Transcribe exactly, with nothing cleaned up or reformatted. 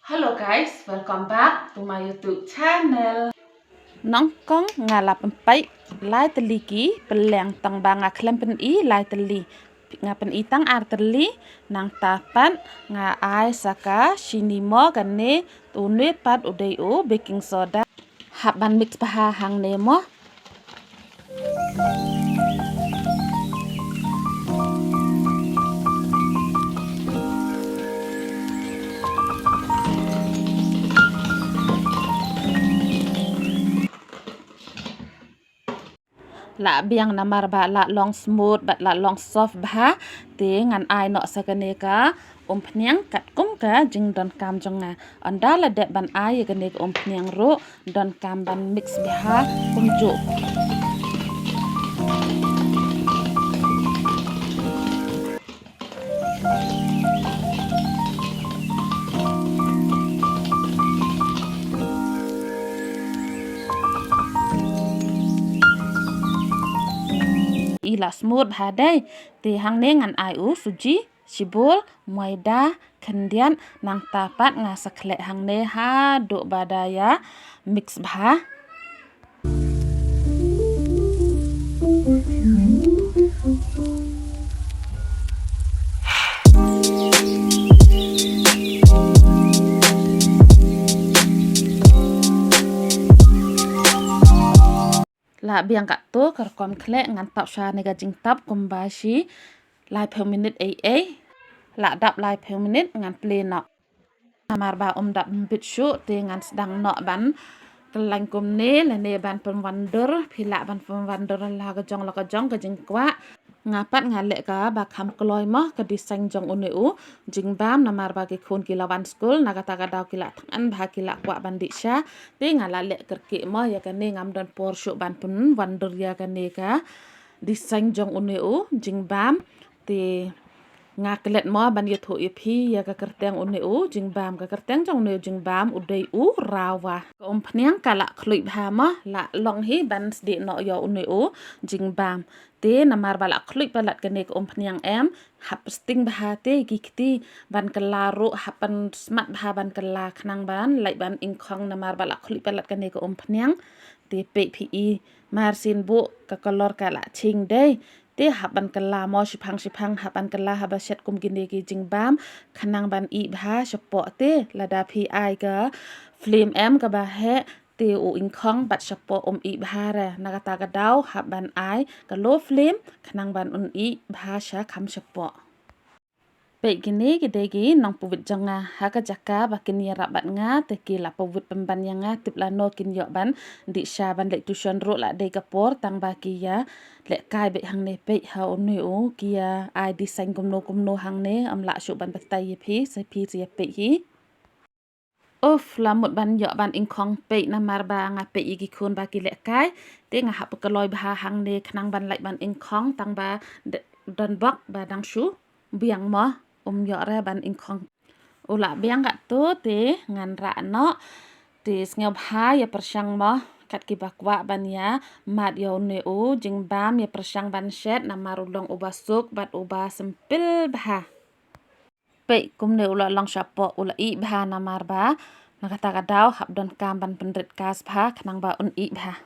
Hello guys, welcome back to my YouTube channel. Nongkong nga la pynpait lai tylli ki pylleng tang ba nga khlem pyni lai tylli. Nga pyni tang ar tylli, nangta pat nga ai sa ka shini mo kane, une pat u dei u baking soda. Hap ban mix bha hangne mo. La biang namar ba la long smooth bad la long soft bha, te ngan ai noh sa kane ka umphniang katkum ka jingdonkam jong nga. Ynda la dep ban ai ïa kane ka umphniang ruh, donkam ban mix bha kumjuh. I la smooth bha dei, te hangne ngan ai u suji, shibul, maida, khyndiat, nangta pat nga sa khleh hangne haduh ba da ïa mix bha. La biang katto ka rukom khleh, ngan tap sha ne ka jingtap kumba shi laiphew minit ei ei. La dap laiphew minit ngan plie noh. Namar ba um dap mbit shuh te ngan sdang noh ban kyllain kumne lane ban pynwandur, phi lah ban pynwandur la ka jong la ka jong ka jingkwah. Nga pat nga leh kaba kham kloi mo ka design jong une u jingbam, namar ba ki khun ki la wan skul, na kata ka daw ki la thngan bha, ki la kwah ban dih sha. Te nga la leh kyrkieh mo ïa kane, ngam don por shuh ban pynwandur ïa kane ka design jong une u jingbam. Te nga klet mo ban ïathuh ïa phi ïa ka kyrteng une u jingbam. Ka kyrteng jong une u jingbam u dei u rawa. Ka umphniang ka la khluit bha mo, la long hi ban sdieh noh ïa une u jingbam. Te namar ba la khluit palat kane ka umphniang em, hap sting bha te ki kti ban kylla ruh, hap pynsmat bha ban kylla khnang ban lait ban ingkhong, namar ba la khluit palat kane ka umphniang. Te peit phi i, mar sien buh ka kolor ka la ching dei. Te hap ban kylla mo shiphang shiphang, hap ban kylla haba shet kum kine ki jingbam khnang ban ih bha shapoh. Te lada phi ai ka flame em kaba heh, te u ingkhong bad shapoh um ih bha re. Na kata ka daw hap ban ai ka low flame khnang ban un ih bha sha kham shapoh. Peit kine ki dei ki nongpyut jong nga ha ka jaka ba kin ïarap bad nga, te ki la pyut pynban ïa nga, tip lano kin ïoh ban dih sha ban leit tuition ruh la dei ka por, tang ba ki ïa lehkai beit hangne. Peit ha une u ki ïa ai design kumno kumno hangne, ym lah shuh ban batai ïa phi, sa phi sa ïa peit hi. Uff, la mut ban ïoh ban ingkhong peit namar ba nga peit ïa ki khun ba ki lehkai. Te nga hap kloi bha hangne khnang ban lait ban ingkhong, tang ba d-, don bok ba dang shu biang mo, um ïoh re ban ingkhong. U la biang katto te ngan rah noh. Te sngewbha ïa pyrshang mo kat kiba kwah ban ïa mad ïa une u jingbam, ïa pyrshang ban shet namar u long uba suk bad uba sempil bha. Peit kumne u la long shapoh, u la ih bha namar ba na kata ka daw hap donkam ban pynrit kas bha khnang ba un ih bha.